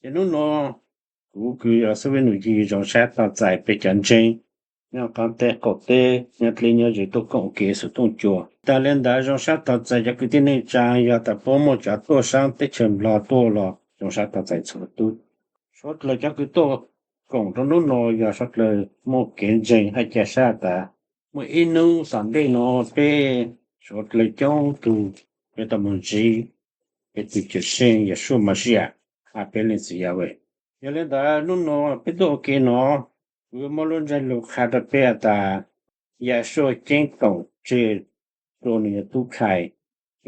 Ces hnub no kuv kws yog xib fwb Nus Yig zoo sab tog txais peb cov ntseeg nyob qab teb qaum teb nyob dleb nyob ze tuaj koom kev xov tooj cua. Tas li ntawd zoo sab tog txais cov kwv tij neej tsaa, yog tas puab muaj cov tuaj saab teb chaws Nplog tuaj los zoo sab tog txais txhua tug. Suav dlawg cov kws tuaj koom rua hnub no yog suav dlawg muaj kev ntseeg hab ca sab tas muaj ib hnub tom ntej no peb suav dlawg coob tug yuav tau moog ntsib peb tug Cawm Seej Yawm Suaj Masiam has peb leej txiv Yahweh. Yog li ntawd hnub no peb tuaj ua ke no, kuv yuav muab lub ntsej lug qha rua peb tas Yawm Suaj ceeb toom tseg rua nwg cov tub khai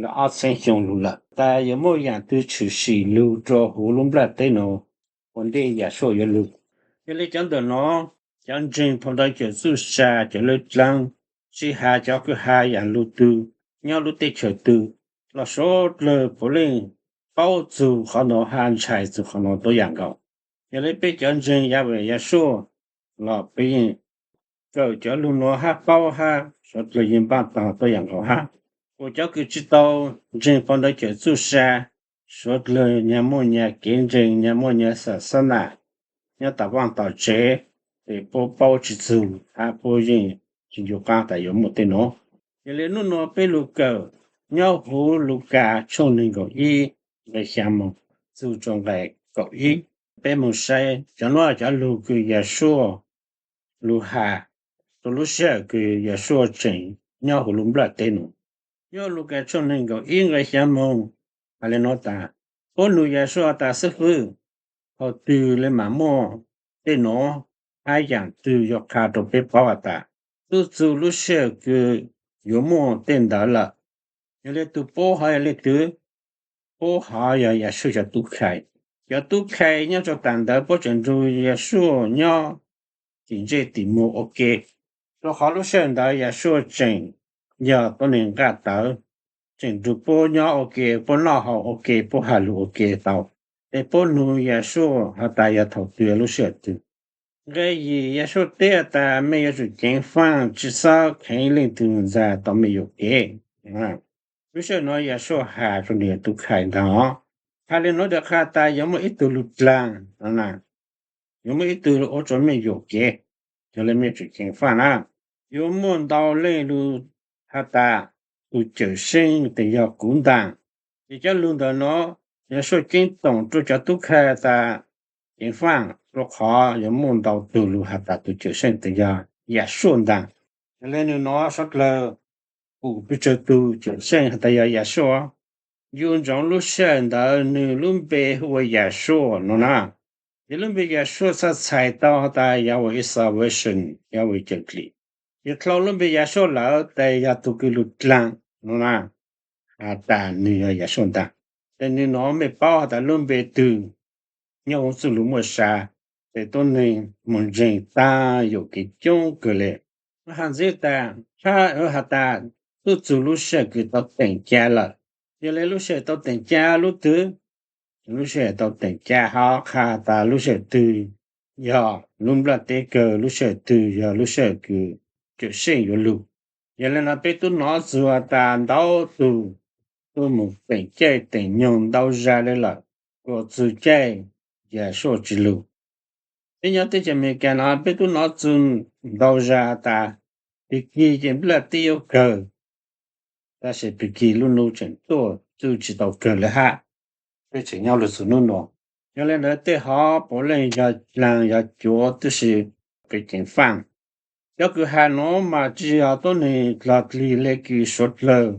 lawm ob txheeb xyoo lug lawm, tas yuav muaj yaam twg tshwm sim lug rua huv lub nplaj teb no ua ntej Yawm Suaj yuav lug. Yog li cov ntawm no, cov ntseeg phau ntawv Cawm Txuj Sa cov lawv dlaab tsi has cov kws has yaam lug twg nyob lub teb chaws twg los suav dlawg puav leej paub txug qhov no hab ntshai txug qhov no tuab yaam nkaus. Yog li peb cov ntseeg Yahweh Yawm Suaj los peb yeej kawm cov lug no hab paub hab suav dlawg yeej npaaj tog tuab yaam nkaus hab. Kuas cov kws tsi tau ntseeg phau ntawv Cawm Txuj Sa, suav dlawg nyag muaj nyag kev ntseeg, nyag muaj nyag xav xab nam nyob tom vaaj tom tsev, ces puab paub tsi txug hab puab yeej tsi ncu qaab tas yuav muaj tej nuav. Yog li hnub no peb lug kawm nyob huv Lukas tshooj neeg nkaum ib nqe xyaa moog txug rua nqe kaum ib. Peb moog saib cov nuav cov lug kws Yawm Suaj lug has rua lub sij hawm kws Yawm Suaj tseem nyob huv lub nplaj teb no. Nyob Lukas tshooj neeg nkaum ib nqe xyaa moog has le nuav tas, puab nug Yawm Suaj tas, Xib fwb, thaus twg le maam muaj tej nuav hab yaam twg yuav qha rua peb paub has tas tub txug lub sij hawm kws yuav muaj tej ntawd lawm? Yog le tug paub hov yog leej twg? Paub hov yog Yawm Suaj cov tub khai. Cov tub khai nyob rua taag ntawd puab tseem nrug Yawm Suaj nyob tim ntsej tim muag ua ke, rua qhov lub sij hawm ntawd Yawm Suaj tseem yog tuab neeg nqaj tawv, tseem nrug puab nyob ua ke, puab noj haus ua ke, puab has lug ua ke tau. Ces puab nug Yawm Suaj has tas yog thaus twg, lub sij hawm twg? Nqe yim, Yawm Suaj teb has tas, Mej yuav tsum ceev faaj, tsi xob kheev leej twg ntxag tau mej yuam kev. Lub sij hawm nuav Yawm Suaj has rua nwg tub khai ntag. Has le nuav tas qha tas yuav muaj ib tug lug dlaag, yuav muaj ib tug lug ua rua mej yuam kev, yog le mej yuav tsum ceev faaj na. Yuav muaj ntau leej lug has tas tug Cawm Seej tes yog kuv ntaag. Ces cov lug ntawm nuav Yawm Suaj ceeb toom rua cov tub khai tas ceev faaj, rua qhov yuav muaj ntau tug lug has tas tug Cawm Seej tes yog Yawm Suaj ntaag. Yog le nwg nuav suav dlawg pum pes tsawg tug Cawm Seej has tas yog Yawm Suaj? Yuav ntsoov lub sij hawm ntawd nwg lub npe hu ua Yawm Suaj nuav na. Ces lub npe Yawm Suaj txhaj txhais tau has tas Yahweh is salvation, Yahweh cawm dlim. Yog dlhau lub npe Yawm Suaj lawm tes yog tug kws lug dlaag nuav na, has tas nwg yog Yawm Suaj ntaag. Tes nwg nuav mej paub has tas lub npe twg nyob huv txuj lug muaj sa, tes tuab neeg moog ntseeg taag yuam kev coob kawg le. Has ntxiv tas, has tas tub txug lub sij hawm kws tau teem ca lawm. Yog le lub sij hawm tau teem ca lub twg? Lub sij hawm tau teem ca hov qha tas lub sij hawm twg yog lub nplaj teb kawg, lub sij hawm twg yog lub sij hawm kws Cawm Seej yuav lug. Yog le nuav peb tub nov txug has tas ntau tug tuaj moog teem caij teem nyoog ntau zag le lawm, kuas txug caij Yawm Suaj tsi lug. Peb nyob teb chaws Amelikas nuav peb tub nov txug ntau zag has tas pig kig ces nplaj teb yuav kawg, tab sis pig kig lub nub tseem tuaj txuj tsi tau kawg le hab, peb tseem nyob lug txug nub nuav. Yog le ntawd tej hov puav leej yog dlaag yog cuav, tab sis peb ceev faaj. Cov kws has nuav mas tsi yog tuab neeg dlog dlig le kws suav dlawg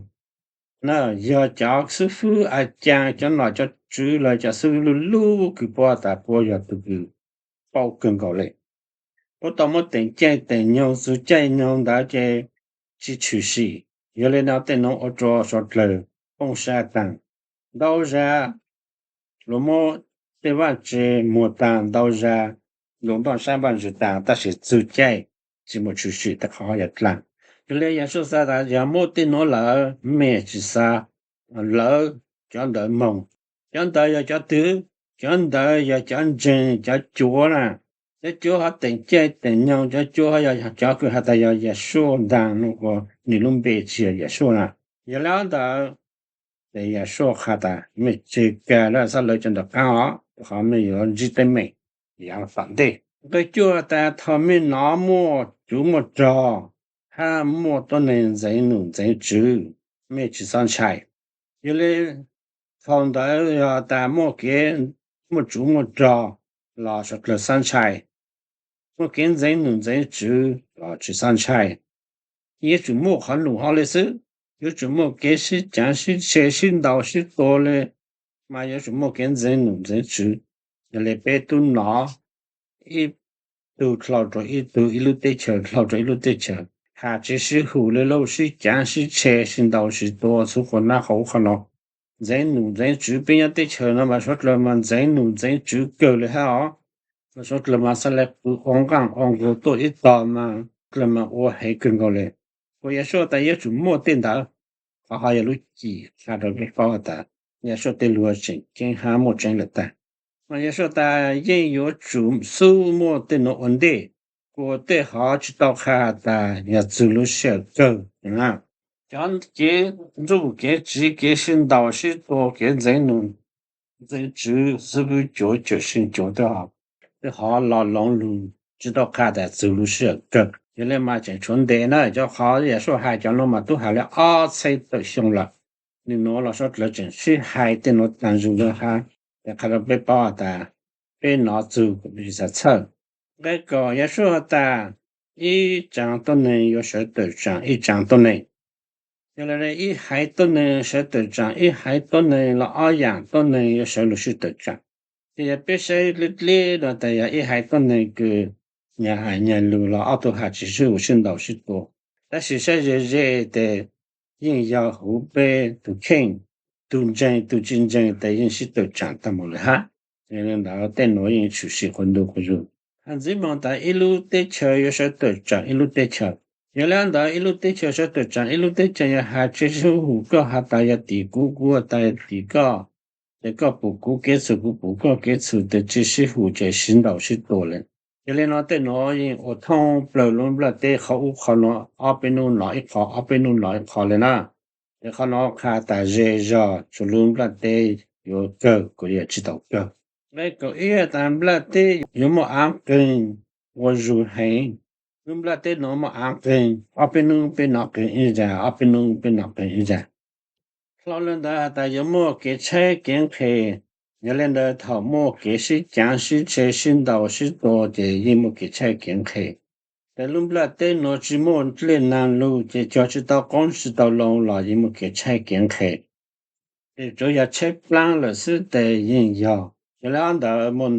na, yog cov xib fwb a caa, cov nom cov tswv lawm cov xib fwb lub lub kws puab tas puab yog tug kws paub kawg nkaus le. Puab tau muab teem caij teem nyoog txug caij nyoog ntawd ces tsi tshwm sim. Yog le nuav tej nuav ua rua suav dlawg poob sab taag. Ntau zag luas muab tej vaaj tse muag taag, ntau zag luas npaj sab npaj ntsws taag, tab sis txug caij tsi muaj tshwm sim tej qhov yog dlaag. Yog le Yawm Suaj xav tas yog muab tej nuav lawm mej tsi xav lawv cov ntawd moog. Cov ntawd yog cov twg? Cov ntawd yog cov ntseeg, cov cuav na. Cov cuav hov teem caij teem nyoog, cov cuav hov yog cov kws has tas yog Yawm Suaj ntaag, nws lub npe tsi yog Yawm Suaj na. Yog le ntawd Ces Yasua has tas, mej tseg kag lawv xab lawv cov nram qaab os, rau qhov mej yuav ntsib teeb meem yav tom ntej. Nqe cuaj tas, thaum mej nov muaj tsuv muaj rog hab muaj tuab neeg ntxeev num ntxeev tswv, mej tsi xob ntshai. Yog le, thaum ntawd yog tas muaj kev muaj tsuv muaj rog los sawv dlawg xob ntshai, muaj kev ntxeev num ntxeev tswv los tsi xob ntshai. Yuav tsum muaj qhov num hov le xwb, yuav tsum muaj kev sib caav sib tseg sib ntaus sib tua le, mas yuav tsum muaj kev ntxeev num ntxeev tswv. Yog le peb tub nov ib tug dlhau rua ib tug, ib lub teb chaws dlhau rua ib lub teb chaws, has tsi sib hum le lauj, sib caav sib tseg sib ntaus sib tua txhua qhov nab qhov ub qhov no. Ntxeev num ntxeev tswv, peb nyob teb chaws no mas sawv dlawg mas ntxeev num ntxeev tswv kawg le hab os. Mas sawv dlawg mas xaav le qw ua nqaaj ua nqug tuaj ib tog mas dlawg mas ua heev kawg nkaus le. Kuas Yasua tas yuav tsum muaj tej ntawd, qhov hov yog lub cim qha rau peb paub tas Yasua tej lug tseem ceeb hab muaj tseeb lawm tag. Mas Yasua tas yeej yuav tsum xub muaj tej nuav ua ntej, kuas tej hov tsi tau qha tas yog txug lub sij hawm kawg. Cov kev ntsuj kev tsiv kev sib ntaus sib tua kev ntxeev num ntxeev tswv xwb kuj cuav cawm seej cuav tej hov, tej hov lo loov lug tsi tau qha tas txug lub sij hawm kawg. Yog le mas tseem tshuav ntev na, cov qhov Yasua has cov nuav mas tub has le ob txhiab tawm xyoo lawm. Nwg nuav los sawv dlawg tseem sib hais tej nuav taag zug le hab, es qha rau peb paub tas peb nov txug kuas peb tsi xav txhawj. Nqe kaum, Yasua has tas ib tsaav tuab neeg yuav sawv tawm tsaam ib tsaav tuab neeg. Yog le ib haiv tuab neeg sawv tawm tsaam ib haiv tuab neeg los ob yaam tuab neeg yuav sawv lug sib tawm tsaam. Ces yog peb saib dleb dleb no tas yog ib haiv tuab neeg kws nyag has nyag lug los ob tug has tsi sib hum sib ntaus sib tua. Tab sis saib ze ze tes yeej yog huv peb tug kheej, tug ntseeg tug tsi ntseeg tes yeej sib tawm tsaam taag moog lawm hab. Yog le ntawd tej nuav yeej tshwm sim quas ntug quas zug. Has ntxiv moog tas ib lub teb chaws yuav sawv tawm tsaam ib lub teb chaws. Yog le ntawd ib lub teb chaws sawv tawm tsaam ib lub teb chaws, yog has tsi sib hum, koj has tas yog tim kuv, kuv has tas yog tim koj, ces koj pum kuv kev txhum kuv pum koj kev txhum tes tsi sib hum ces sib ntaus sib tua le. Yog le nuav tej nuav yeej ua thoob plawg lub nplaj teb qhov ub qhov nuav, ob peb nub nov ib qho ob peb nub nov ib qho le na. Ces qhov nuav qha tas ze zog tsuas lub nplaj teb yuav kawg kuas yog tsi tau kawg. Nqe kaum ib tas nplaj teb yuav muaj aav qeeg ua zug heev. Lub nplaj teb nuav muaj aav qeeg, ob peb nub peb nov qeeg ib zag, ob peb nub peb nov qeeg ib zag. Dlhau le ntawd has tas yuav muaj kev tshaib kev nqhis. Yog le ntawd thaum muaj kev sib caav sib tseg sib ntaus sib tua ces yeej muaj kev tshaib kev nqhis. Tes lub nplaj teb nuav tsi muaj dlej naag lug ces cog tsi tau qoob tsi tau loo los yeej muaj kev tshaib kev nqhis. Ces tsuav yog tshaib plaab lawm xwb tes yeej yog. Yog le ob ntawd muaj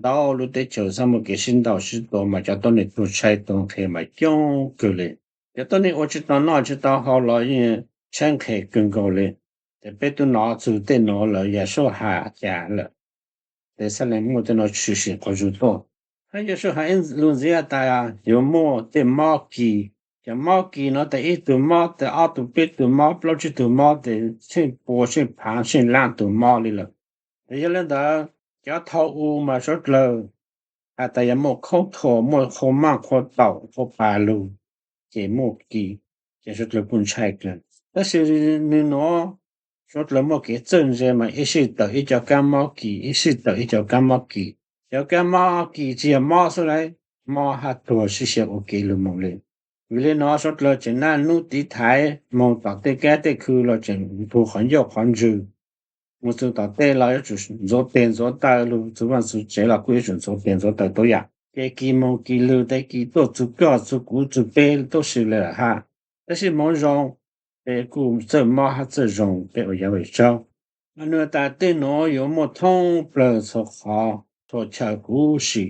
ntau lub teb chaws txhob muaj kev sib ntaus sib tua mas cov tuab neeg tuag tshaib tuag nqhis mas coob kawg le. Cov tuab neeg ua tsi tau noj tsi tau haus los yeej tshaib nqhis kawg nkaus le. Ces peb tub nov txug tej nuav lawm Yasua has cas lawm, tes xab lees muaj tej nuav tshwm sim quas zug tuaj. Hab Yasua has ib lug ntxiv has tas yuav muaj tej mob kis. Cov mob kis nuav tes ib tug mob tes ob tug peb tug mob plaub tsib tug mob tes tsheej pua tsheej phaav tsheej laab tug mob le lawm. Tes yog le ntawd cov thaum u mas suav dlawg has tas yog muaj khaub thuas muaj qhua maaj qhua taum qhua pas lug, ces muaj kis, ces suav dlawg kuj ntshai kawg. Tab sis nwg nuav suav dlawg muaj kev txawj ntse mas ib sij tawm ib co kaab mob kis ib sij tawm ib co kaab mob kis. Cov kaab mob kis tsi yog mob xwb lawm, mob hab tuag sib xyaw ua ke lug moog le. Vim le nuav suav dlawg tseem naj nub tiv thaiv moog tom tej kab tej khw los tseem ntug qhov ncauj qhov ntswg. Moog txug tom tej los yuav tsum ntxuav teg ntxuav taw lug, txug vaaj txug tsev los kuj yuav tsum ntxuav teg ntxuav taw tuab yaam. Ces kis moog kis lug tes kis tuaj txug koj txug kuv txug peb tuab si le lawm hab. Tab sis moog zoo, peb kuj txawj mob hab txawj zoo peb ua yaav vim tsaug. Mas nwg tas tej nuav yuav muaj thoob plawg txhua qhov txhua chaw huv si.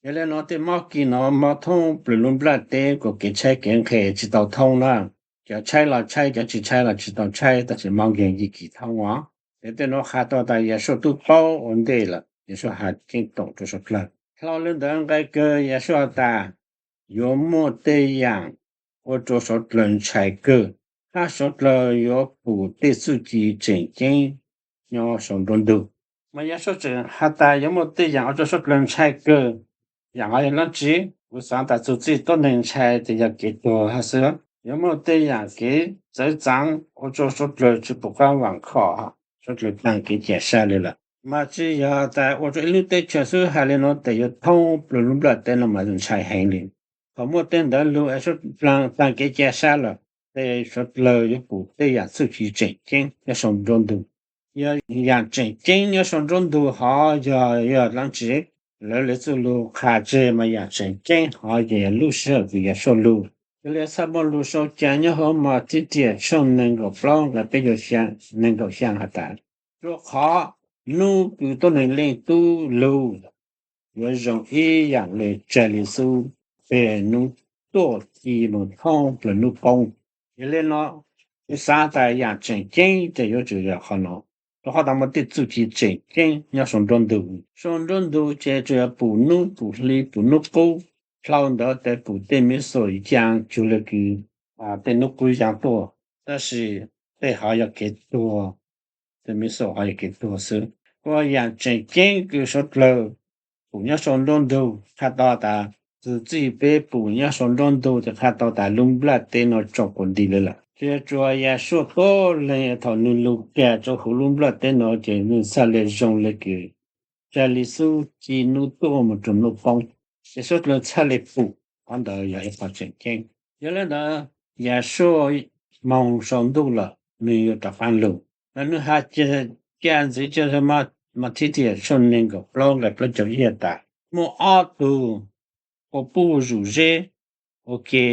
Yog le nuav tej mob kis nuav mob thoob plawg lub nplaj teb kuas kev tshaib kev nqhis tsi tau thoob na. Cov tshaib los tshaib, cov tsi tshaib los tsi tau tshaib, tab sis mob nkeeg yeej kis thoob os. Ces tej nuav qha tau tas Yasua tub paub ua ntej lawm, Yasua has ceeb toom rua suav dlawg. Dlhau le ntawd nqe kawg Yasua has tas yuav muaj tej yaam ua rua suav dlawg ntshai kawg, hab suav dlawg yuav pum tej txuj ci tseem ceeb nyob sau nruab ntug. Mas Yasua tseem has tas yuav muaj tej yaam ua rua suav dlawg ntshai kawg. Yaam hov yog dlaab tsi? Kuv xaav tas txug txij tuab neeg ntshai tes yog kev tuag hab xwb. yuav muaj tej yam kev txawv txav ua rau suav dlawg tsis pom qab vam khom, suav dlawg taag kev ca sab li lawm. Mas tsis yog tas ua rau ib lub teb chaws xwb, hais li no tes yuav thoob plaws lub nplaj teb no mas ntshai heev li. Thaum muaj tej ntawd lug es suav dlawg taag kev ca sab lawm, tes suav dlawg yuav pum tej yam txuj ci tseem ceeb nyob sau nruab ntug. Yog yam tseem ceeb nyob sau nruab ntug hov yog yog dlaab tsi? Lawv le txuj lug qha tseg mas yam tseem ceeb hov ces yog lub sij hawm kws Yasua lug. Yog li txhaj muaj lug sau ca nyob hauv Mathib Tiam tshooj nees nkaum plaub nqe peb caug xyaa, nees nkaum xyaa has tas, rua qhov nub kws tuab neeg Leej Tub lug yuav zoo ib yam le tsag li xub peg nub tuaj ci moog thoob plaws nub poob. Yog li no, kuv xaav tas yam tseem ceeb ces yuav tsum yog qhov no, rua qhov tas muaj tej txuj ci tseem ceeb nyob sau nruab ntug. Sau nruab ntug ces tsuas yog pum nub pum hli pum nub qub, dlhau ntawd tes pum tej miv xom yaa cug le kws tej nub qub yaa tuaj, tab sis tej hov yog kev tuag, tej miv xom hov yog kev tuag xwb. Kuj yam tseem ceeb kws suav dlawg pum nyob sau nruab ntug qha tau tas, txuj txij peb pum nyob sau nruab ntug tes qha tau tas lub nplaj teb no tsaus quas nti li lawm. Tsuas yog tsuas Yasua tuab leeg thaum nwg lug kag rua huv lub nplaj teb no ces nwg txhaj le zoo le kws tsag li xub ci nub tuaj moog rua nub poob, ces suav dlawg txhaj le pum. Qhov ntawd yog ib qho tseem ceeb. Yog li ntawd, Yasua moog sau ntuj lawm, nwg yuav rov qaab lug. Nwg has ca ntxiv rua Mathib Tiam tshooj nees nkaum plaub nqe plaub caug ib tas, muaj ob tug quas puj zuj zeb ua ke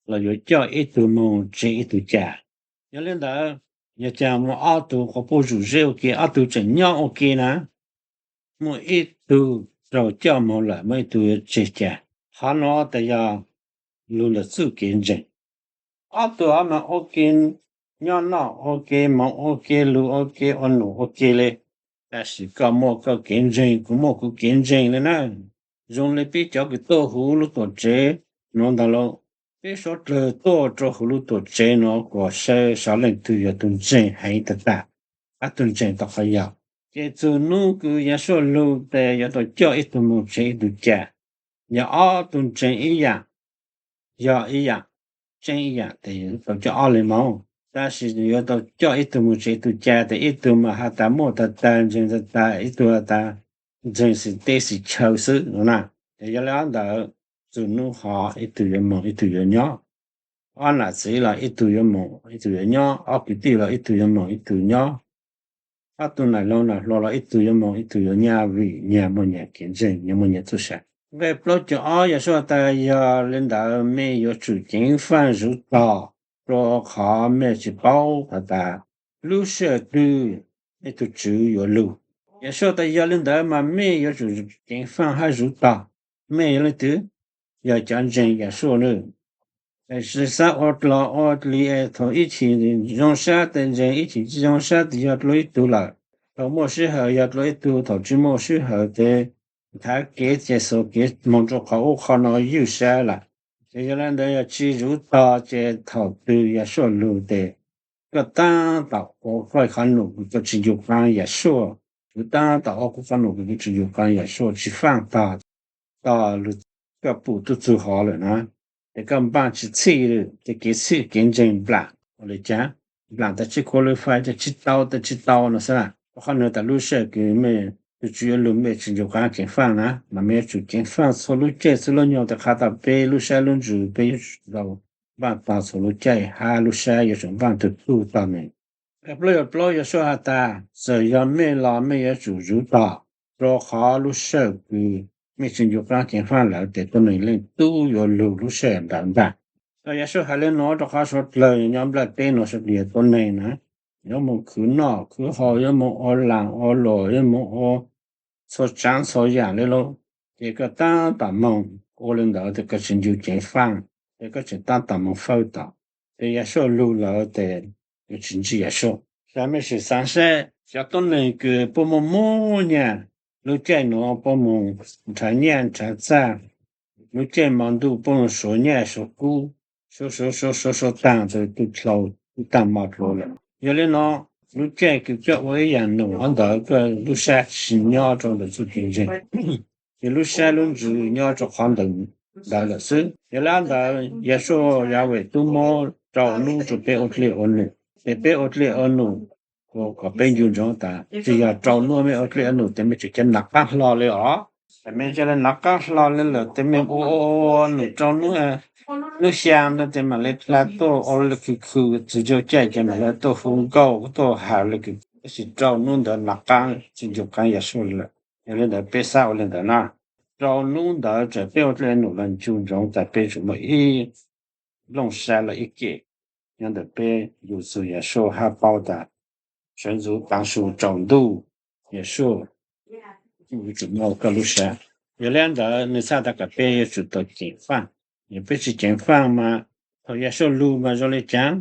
los yuav coj ib tug moog tseg ib tug ca. Yog li ntawd, yog ca muaj ob tug quas puj zuj zeb ua ke, ob tug tseem nyob ua ke na, muaj ib tug raug coj moog lawm, muaj ib tug yuav tseg ca. Qhov no tas yog lug ntawm txuj kev ntseeg. Ob tug hov mas ua ke, nyob noj ua ke, moog ua ke, lug ua ke, ua num ua ke le. Tab sis koj muaj koj kev ntseeg, kuv muaj kuv kev ntseeg le na. Zoo le peb cov kws tuaj huv lub tuam tsev nuav ntag lauj. Peb suav dlawg tuaj rua huv lub tuam tsev nuav kuas saib sawv leej twg yog tug ntseeg heev tag tag, hab tug ntseeg tau qhov yog. Ces txug nub kws Yasua lug tes yuav tau coj ib tug moog tseg ib tug ca. Yog ob tug ntseeg ib yam, yog ib yam, tseeb ib yam tes yuav tau coj ob leeg moog. Tab sis yuav tau coj ib tug moog tseg ib tug ca tes ib tug mas has tas muaj tag tag ntseeg tag tag, ib tug has tas ntseeg xim teb xim chaw xwb no na. Ces yog le ob ntawd, txug nub hov ib tug yuav moog ib tug yuav nyob. Ob nam txiv los ib tug yuav moog ib tug yuav nyob, ob kwv tij los ib tug yuav moog ib tug nyob. Ob tug nam laug nam hluas los ib tug yuav moog ib tug yuav nyob vim nyag muaj nyag kev ntseeg, nyag muaj nyag txuj sa. Nqe plaub caug ob Yasua tas yog le ntawd mej yuav tsum ceev faaj zuv tog, rua qhov mej tsi paub has tas lub sij hawm twg mej tug Tswv yuav lug. Yasua tas yog le ntawd mas mej yuav tsum ceev faaj hab zuv tog. Mej yog leej twg? Yog cov ntseeg Yasua nawb. Tsi xaav ua dlog ua dlig es thaum ib chim zoo sab tes ntseeg, ib chim tsi zoo sab tes yog dlua ib tug lawm. Thaum muaj sij hawm yog dlua ib tug, thaum tsi muaj sij hawm tes nthav kev ces xuas kev moog rua qhov ub qhov no ywj sab lawm. Ces yog le ntawd yog tsi zuv tog ces thaum twg Yasua lug tes koj taab tom ua koj qhov num kws koj tsi ncu qaab Yasua. Koj taab tom ua koj qhov num kws koj tsi ncu qaab Yasua, tsi faaj tog, tog lug koj pum tub txug hov lawm na. Ces koj npaaj tsi txhij, ces kev txhij kev ntseeg nplaam ua le caag, nplaam tas tsi qualify, tas tsi tau, tas tsi tau no xwb na. Rua qhov nwg tas lub sij hawm kws mej tug Tswv yuav lug mej tsi ncu qaab ceev faaj na, mas mej yuav tsum ceev faaj txhua lub caij txhua lub nyoog tes qha tau peb lub sab lub ntsws peb yuav tsum tau npaaj tog txhua lub caij hab lub sab yuav tsum npaaj tug tug tog mej. Nqe plaub caug plaub Yasua has tas txawm yog mej los mej yuav tsum zuv tog, rua qhov lub sij hawm kws mej tsi ncu qaab ceev faaj lawm tes tuab neeg Leej Tub yuav lug lub sij hawm ntawd ntag. Koj Yasua has le nuav rua qhov suav dlawg nyob nplaj teb nuav suav dlawg yog tuab neeg na, yuav moog khwv noj khwv haus, yuav moog ua laam ua luam, yuav moog ua txhua tsaav txhua yaam le lauj. Ces koj taab tom moog ua le ntawd tes koj tsi ncu ceev faaj, ces koj tseem taab tom moog fawb tog. Ces Yasua lug lawm tes yuav tsi ntsib Yasua. Xaav mej sim xaav seb cov tuab neeg kws puab muaj muaj nyaj, lub caij nuav puab moog nrhav nyaj nrhav txag, lub caij mo ntuj puab moog suav nyaj suav kub, suav suav suav suav suav taag tes tub dlhau tub taag mo dlua lawm. Yog le no, lub caij kws koj ua ib yaam num hov ntawd koj lub sab tsi nyob rua ntawm txuj kev ntseeg, ces lub sab lub ntsws nyob rua qhov ntawm ntawd lawm xwb. Yog li ntawd Yasua Yahweh twb muab rau hnub rau peb ua dlej ua num, ces peb ua dlej ua num kom peb ncu ntsoov tas tsis yog rau hnub mej ua dlej ua num ces mej tseem cia li nov qab hlo li os. Mej cia li nov qab hlo li lawm ces mej ua ua num rau hnub, hnub xya ntawd ces mam li dlha tuaj ua li khwv khwv tsis ncaj caij ces mam li tuaj hu nkauj tuaj hais li khwv, tab sis rau hnub ntawd nov qab tsis ncu qab Yasua li lawm. Yog li ntawd peb xav ua li ntawd na, rau hnub ntawd txawm peb ua dlej ua num los ncu ntsoov tas peb tsuas muaj ib nplooj sab los ib kem nyob ntawm peb, yus txug Yasua hab paub tas sawv ntxuv taav su tsaus ntuj, Yasua yuav tsum muaj koj lub sab. Yog li ntawd nws txhaj tas kom peb yuav tsum tau ceev faaj. Yog peb tsis ceev faaj mas thaum Yasua lug mas zoo li cas,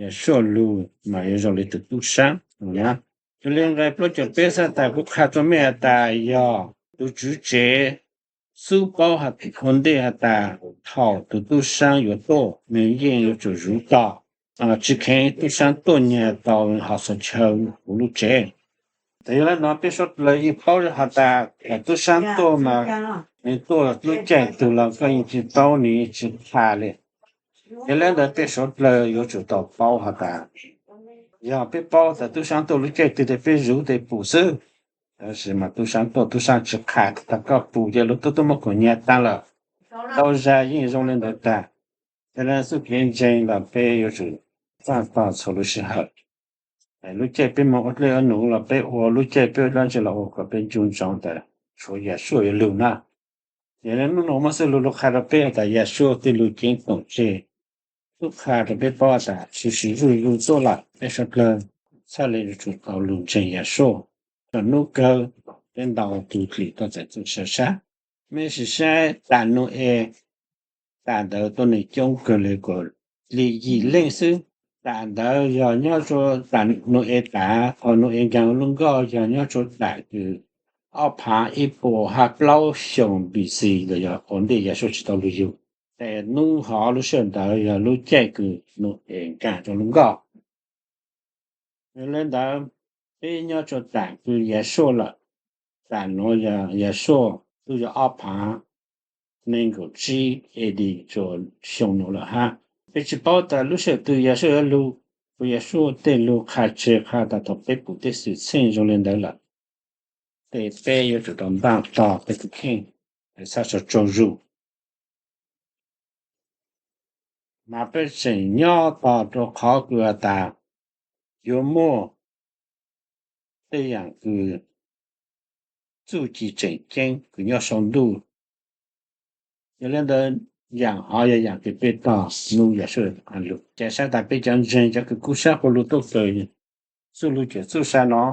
Yasua lug mas yuav zoo li tus tub saab no. Yog li nqe plaub caug peb txhaj tas kuv qha rua mej has tas yog tus tswv tsev xub paub ua ntej has tas thaum tus tub saab yuav tuaj nws yeej yuav tsum zuv tog, tsis kheev tub saab tuaj nyag tau hov xaus chaw kuv lub tsev. Ces yog li no peb suav dlawg yeej paub has tas thaum tub saab tuaj mas nws tuaj lub caij twg los koj yeej tsis paub nws yeej tsis qha li. Yog li ntawd peb suav dlawg yuav tsum tau paub has tas yog peb paub tas tub saab tuaj lub caij twg ces peb zuv tes pum xwb. Tab sis mas tub saab tuaj tub saab tsis qha tas koj pum ces lub tub tuaj muab kuv nyag taag lawm, tau zag yeej zoo li ntawd tag. Yog li txuj kev ntseeg los peb yuav tsum txaj tog txhua lub sij hawm. Lub caij peb moog ua dlej ua num los peb ua, lub caij peb ua dlaab tsi los ua, kom peb ncu ntsoov tas tshuav Yasua yuav lug na. Yog li nub nua muaj xwb lug lug qha rua peb tas Yasua tej lug ceev toom tseg, tub qha rua peb paub tas sib sib zuj zus tuaj lawm, peb suav dlawg txhaj le yuav tsum tau lug ntseeg Yasua. Txog nub kawg peb ntaus tug dlim tau txais txuj sa sab. Mej sim saib tas Nau-es, tas ntawd tuab neeg coob kawg le kuas li yim leej xwb. Tas ntawd yog nyob rua tas Nau-es tas, thaum Nau-es nkaag lub nkoj yog nyob rua tas kws ob phaav ib puas hab plaub xyoo B C los yog ua ntej Yasua tsis tau lug yug. Tes nub hov lub sij hawm ntawd yog lub caij kws Nau-es nkaag rua lub nkoj. Yog li ntawd peb nyob rua tas kws Yasua lawm, tas nuav yog Yasua tub yog ob phaav neeg nkaum tsib A D rua xyoo nuav lawm hab. Peb tsis paub tas lub sij hawm twg Yasua yuav lug, kuas Yasua tej lug qha tseg qha tas thaum peb pum tej xwm txheej zoo li ntawd lawm, tes peb yuav tsum tau npaaj tog peb tus kheej, txhaj tau tsaug zug. Mas peb tseem nyob tog rua qhov kws has tas yuav muaj tej yaam kws txuj ci tseem ceeb kws nyob sau ntuj. Yog li ntawd yaam hov yog yaam kws peb tog nub Yasua lug. Ca saib tas peb cov ntseeg cov kws kub sab quas lug tuaj kawm txuj lug cuam txuj sa no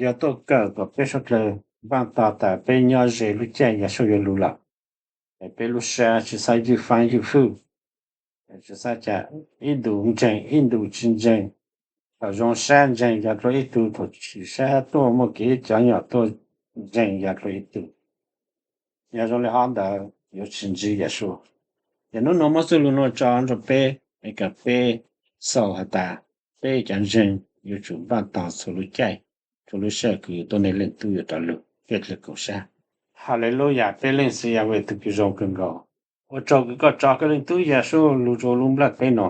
yog tuaj kawm kom peb suav dlawg npaaj tog tas peb nyob ze lub caij Yasua yuav lug lawm. Es peb lub sab tsis xaav ywj faab ywj fwj, tsis xaav ca ib ntus ntseeg ib ntus tsis ntseeg, thaum zoo sab ntseeg yog dlua ib tug, thaum tsis sab tuaj muaj kev cov nyom tuaj ntseeg yog dlua ib tug. Yog zoo li hov ntawd yuav tsis ntsib Yasua. Ces nub nua muab txuj lug nua tso rua peb, es kom peb xaus has tas peb cov ntseeg yuav tsum npaaj tog txhua lub caij, txhua lub sij hawm kws tuab neeg Leej Tub yuav rov lug. Peb dlawg koom sab. Haleluyas, peb Leej Txiv Yahweh tug kws zoo kawg nkaus, ua tsaug kws koj tso koj Leej Tub Yasua lug rua lub nplaj teb no.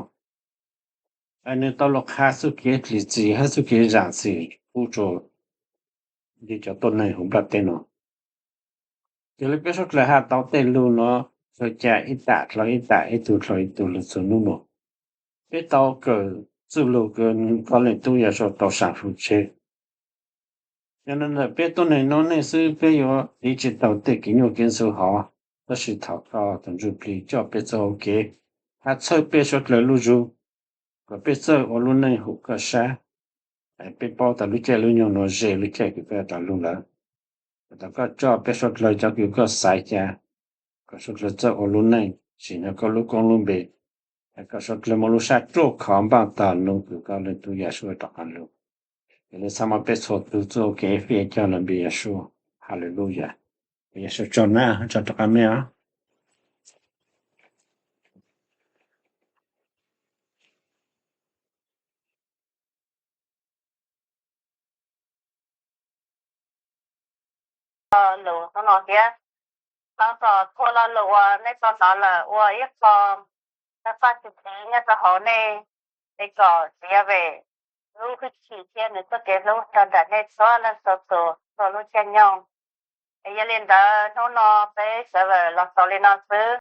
Nwg tau lug qha txuj kev dlim txim hab txuj kev zaam txim pub rua cov tuab neeg huv nplaj teb no. Yog li peb suav dlawg has tau tej lug nuav txhua ca ib tam dlhau ib tam, ib tug dlhau ib tug lug txug nub nua. Peb tau kawm txuj lug kws koj Leej Tub Yasua tau saam hwm tseg. Yog li ntawd peb tuab neeg noob neej xwb peb yuav tiv tsi taug tej kev nyuaj kev ntxhov hov, tab sis thov koj tus Ntsuj Plig coj peb txuj hau kev, hab txhawb peb suav dlawg lub zug, kom peb txawj ua lub neej hum koj sab. Peb paub tas lub caij lub nyoog nuav ze lub caij kws koj rov lug lawm. Thov koj coj peb suav dlawg cov kws koj xaiv ca, kom suav dlawg txawj ua lub neej tsim nyog koj lub koob lub npe, kom suav dlawg muaj lub sab ruaj khov npaaj tog nub kws koj Leej Tub Yasua rov qaab lug. Yog li txhaj muab peb txhua tug txuj hau kev fij coj lug npe Yasua. Haleluyas. Yasua tsaug na, tsaug rov qaab mej os. Lus no thiab, thov kom txhua lo lus uas nej tau hnov lawm ua ib qho tawg paj txi tiv nyob rau hauv nej, es kom txiav vim lub hwj chim thiab nws txoj kev hlub rau ntawm nej txhua leej txhua tus txhua lub caij nyoog. Es yog li ntawd hnub no peb sawv daws los xaus li no xwb.